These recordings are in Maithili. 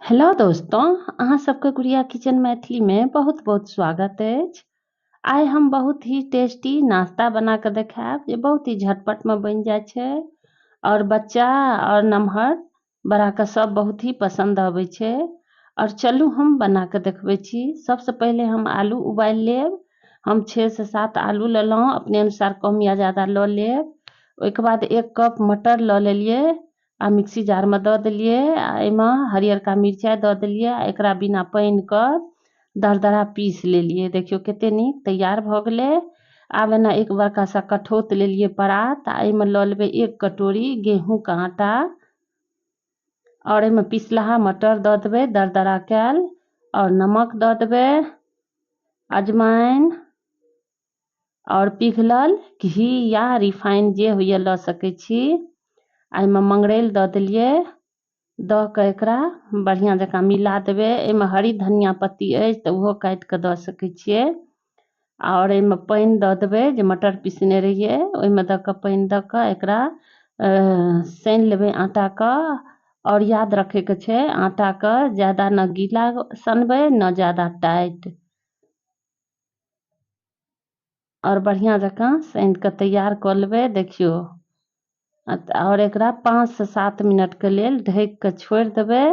हेलो दोस्तों, अहाँ सबके गुड़िया किचन मैथिली में बहुत बहुत स्वागत अछि। आइ हम बहुत ही टेस्टी नाश्ता बना के देखायब जे बहुत ही झटपट में बनि जाइ छै और बच्चा और नमहर बड़ा के सब बहुत ही पसंद अबै छै। और चलू हम बना के देखबै छी। सबसे पहिले हम आलू उबालि लेब। हम 6 से 7 आलू लेलहुँ, अपने अनुसार कम या ज़्यादा लऽ लेब। ओहिके बाद 1 कप मटर लऽ लेलियै आ मिक्सी जार में दऽ देलियै आ एहिमे हरियरका मिरचाइ दऽ देलियै आ एकरा बिना पानिके दरदरा पीस लेलियै। देखियौ कते नीक तैयार भऽ गेलै। आब एना एक बड़का सा कठौत लेलियै परात आ एहिमे लऽ लेबै 1 कटोरी गेहूँके आटा और एहिमे पिसलाहा मटर दऽ देबै दरदरा कयल और नमक दऽ देबै, अजवाइन और पिघलल घी या रिफाइन जे होइए लऽ सकै छी। आ एहिमे मंगरैल दऽ देलियै। दऽ कऽ एकरा बढ़िआँ जकाँ मिला देबै। एहिमे हरी धनिया पत्ती अछि तऽ ओहो काटि कऽ दऽ सकै छियै। आओर एहिमे पानि दऽ देबै जे मटर पिसने रहियै ओहिमे दऽ कऽ पानि दऽ कऽ एकरा सानि लेबै आटाके। आओर याद रखैके छै आटाके ज्यादा न गीला सनबै न ज्यादा टाइट, आओर बढ़िआँ जकाँ सानि कऽ तैयार कऽ लेबै। देखियौ और एकरा 5 से 7 मिनट के लेल ढकि कऽ छोड़ि देबै।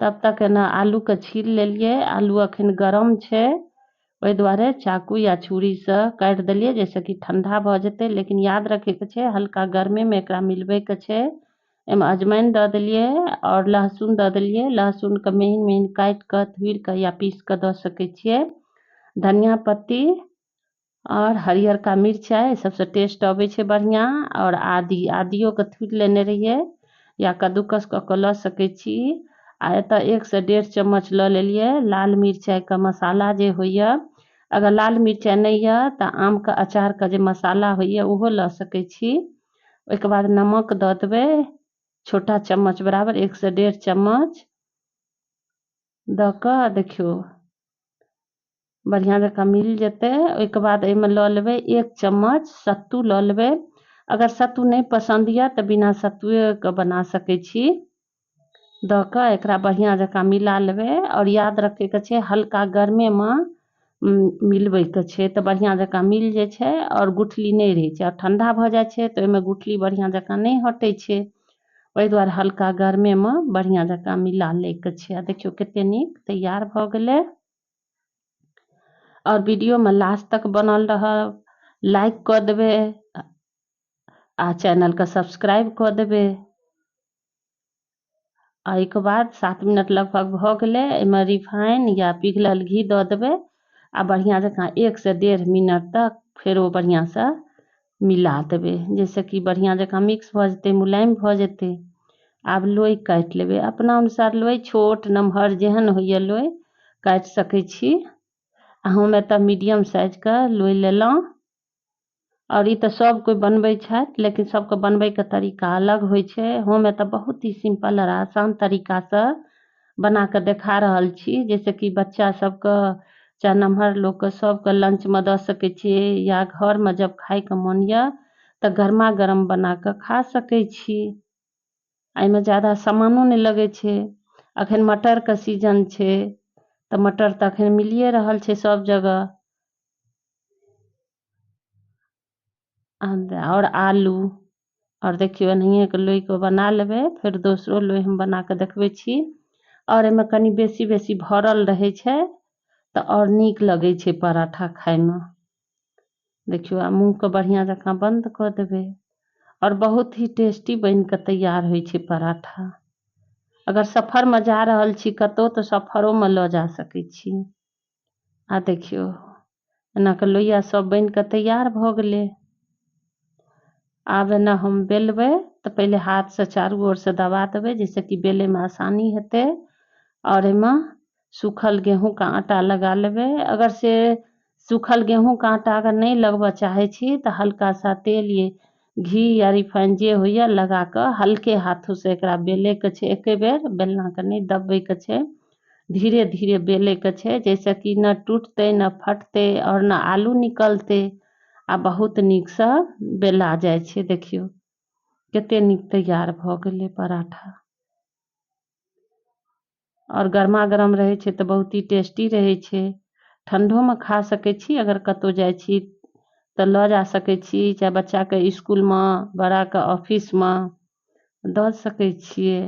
तब तक एना आलू के छील लेलियै। आलू अखन गरम छै, ओहि दुआरे चाकू या छुरी से काटि देलियै जाहिसँ कि ठंडा भऽ जेतै। लेकिन याद रखैके छै हल्का गर्मे में एकरा मिलबैके छै। एहिमे अजवाइन दऽ देलियै और लहसुन दऽ देलियै। लहसुन के महीन महीन काटि कऽ थुरि कऽ या पीस कऽ दऽ सकै छियै। धनिया पत्ती और हरियरका मिरचाइ सबसँ टेस्ट अबै छै बढ़िआँ। और आदी, आदियोके थुरि लेने रहियै या कद्दूकस कऽ कऽ लऽ सकै छी। आ एतऽ 1 से 1.5 चम्मच लऽ लेलियै लाल मिरचाइके मसाला जे होइए। अगर लाल मिरचाइ नहि यऽ तऽ आमके अचारके जे मसाला होइए ओहो लऽ सकै छी। ओहिके बाद नमक दऽ देबै छोटा चम्मच बराबर 1 से 1.5 चम्मच दऽ कऽ देखियौ बढ़िआँ जकाँ मिल जेतै। ओहिके बाद एहिमे लऽ लेबै 1 चम्मच सत्तू लऽ लेबै। अगर सत्तू नहि पसन्द यऽ तऽ बिना सत्तुएके बना सकै छी। दऽ कऽ एकरा बढ़िआँ जकाँ मिला लेबै। आओर याद रखैके छै हल्का गर्मेमे मिलबैके छै तऽ बढ़िआँ जकाँ मिल जाइ छै और गुठली नहि रहै छै। और ठंडा भऽ जाइ छै तऽ ओहिमे गुठली बढ़िआँ जकाँ नहि हटै छै, ओहि दुआरे हल्का गर्मेमे बढ़िआँ जकाँ मिला लैके छै। आ देखियौ कते नीक तैयार भऽ गेलै। और वीडियो में लास्ट तक बनल रहब, लाइक कऽ देबै आ चैनल के सब्सक्राइब कऽ देबै। आ एहिके बाद 7 मिनट लगभग भऽ गेलै। एहिमे रिफाइन या पिघलल घी दऽ देबै आ बढ़िआँ जकाँ 1 से 1.5 मिनट तक फेरो बढ़िआँसँ मिला देबै, जाहिसँ कि बढ़िआँ जकाँ मिक्स भऽ जेतै, मुलायम भऽ जेतै। आब लोइ काटि लेबै अपना अनुसार। लोइ छोट नमहर जेहन होइए लोइ काटि सकै छी। आ हम एतऽ मीडियम साइजके लोइ लेलहुँ। और ई तऽ सब कोइ बनबै छथि, लेकिन सबके बनबैके तरीका अलग होइ छै। हम एतऽ बहुत ही सिम्पल और आसान तरीकासँ बना कऽ देखा रहल छी, जाहिसँ कि बच्चा सबके चाहे नमहर लोकके सबके लंचमे दऽ सकै छियै या घरमे जब खायके मोन यऽ तऽ गरमा गरम बना कऽ खा सकै छी। एहिमे ज्यादा सामानो नहि लगै छै। अखन मटरके सीजन छै तऽ मटर तऽ अखन मिलिए रहल छै सब जगह। और आलू और देखियौ एनाहिए के लोइके बना लेबै। फेर दोसरो लोइ हम बना कऽ देखबै छी। और एहिमे कनि बेसी बेसी भरल रहै छै तऽ और नीक लगै छै पराठा खायमे। देखियौ आ मुँहके बढ़िआँ जकाँ बन्द कऽ देबै और बहुत ही टेस्टी बनि कऽ तैयार होइ छै पराठा। अगर सफरमे जा रहल छी कतहु तऽ सफरोमे लऽ जा सकै छी। आ देखियौ एना कऽ लोइया सब बनि कऽ तैयार भऽ गेलै। आब एना हम बेलबै तऽ पहिले हाथसँ चारू ओरसँ दबा देबै, जाहिसँ कि बेलैमे आसानी हेतै। और एहिमे सूखल गेहूँके आटा लगा लेबै। अगर से सूखल गेहूँके आटा अगर नहि लगबऽ चाहै छी तऽ हल्का सा तेल घी या रिफाइन जे होइए लगा कऽ हल्के हाथोसँ एकरा बेलैके छै। एके बेर बेलनाके नहि दबबैके छै, धीरे धीरे बेलैके छै, जाहिसँ कि न टूटतै न फटतै और न आलू निकलतै आ बहुत नीकसँ बेला जाइ छै। देखियौ कते नीक तैयार भऽ गेलै पराठा। आओर गरमा गरम रहै छै तऽ बहुत ही टेस्टी रहै छै। ठण्डोमे खा सकै छी, अगर कतहु जाइ छी तऽ लऽ जा सकै छी, चाहे बच्चाके इसकुलमे, बड़ाके ऑफिसमे दऽ सकै छियै।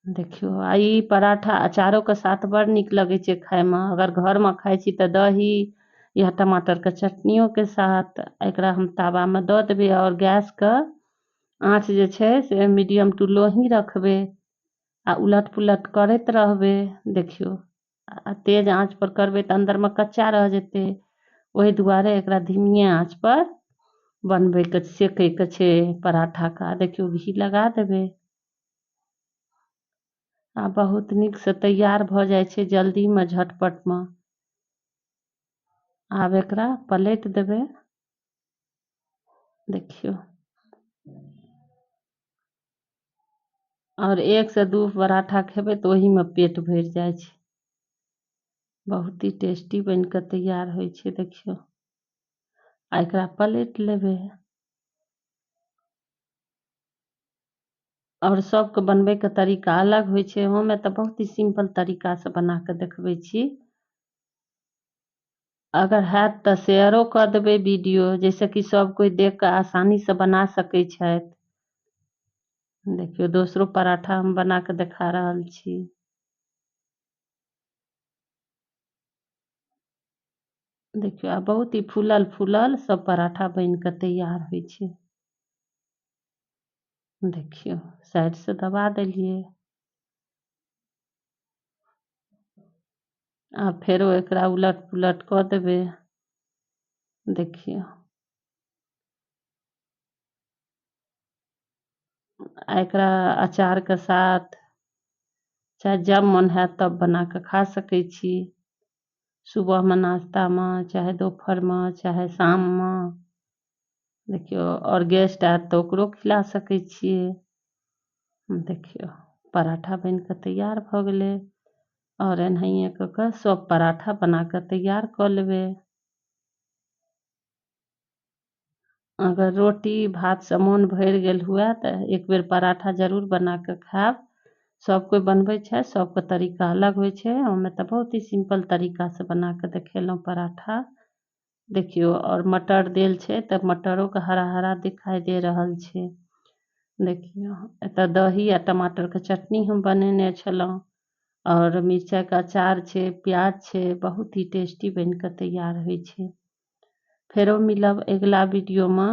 देखियौ, आ ई पराठा अचारोके साथ बड़ नीक लगै छै खायमे। अगर घरमे खाइ छी तऽ दही या टमाटरके चटनियोके साथ। एकरा हम तावामे दऽ देबै आओर गैसके आँच जे छै से मीडियम टू लो ही रखबै आ उलट पुलट करैत रहबै। देखियौ, आ तेज आँच पर करबै तऽ अन्दरमे कच्चा रहि जेतै, ओहि दुआरे एकरा धीमिये आँच पर बनबैके सेकैके छै पराठाके। देखियौ, घी लगा देबै आ बहुत नीकसँ तैयार भऽ जाइ छै जल्दीमे, झटपटमे। आब एकरा पलटि देबै। देखियौ, आओर 1 से 2 पराठा खेबै तऽ ओहीमे पेट भरि जाइ छै। बहुत ही टेस्टी बनि कऽ तैयार होइ छै। देखियौ, आ एकरा पलटि लेबै। आओर सबके बनबैके तरीका अलग होइ छै, हम एतऽ बहुत ही सिम्पल तरीकासँ बना कऽ देखबै छी। अगर हैत तऽ शेयरो कऽ देबै वीडियो, जाहिसँ कि सब कोइ देख कऽ आसानीसँ बना सकै छथि। देखियौ, दोसरो पराठा हम बना कऽ देखा रहल छी। देखियौ, आ बहुत ही फूलल फूलल सब पराठा बनि कऽ तैयार होइ छै। देखियौ, साइडसँ दबा देलियै। आ फेरो एकरा उलट पुलट कऽ देबै। देखियौ, आ एकरा अचारके साथ चाहे जब मन हैत तब बना कऽ खा सकै छी, सुबहमे नाश्तामे, चाहे दोपहरमे, चाहे शाममे। देखियौ, आओर गेस्ट आयत तऽ ओकरो खिला सकै छियै। देखियौ, पराठा बनि कऽ तैयार भऽ गेलै। आओर एनाहिए कऽ कऽ सब पराठा बना कऽ तैयार कऽ लेबै। अगर रोटी भातसँ मोन भरि गेल हुए तऽ एक बेर पराठा जरूर बना कऽ खायब। सब कोइ बनबै छै, सबके तरीका अलग होइ छै। हमे तऽ बहुत ही सिम्पल तरीकासँ बना कऽ देखेलहुँ पराठा। देखियौ, आओर मटर देल छै तऽ मटरोके हरा हरा दिखाई दे रहल छै। देखियौ, एतऽ दही आ टमाटरके चटनी हम बनेने छलहुँ आओर मिरचाइके अचार छै, प्याज छै। बहुत ही टेस्टी बनि कऽ तैयार होइ छै। फेरो मिलब अगिला वीडियोमे।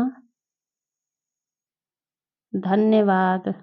धन्यवाद।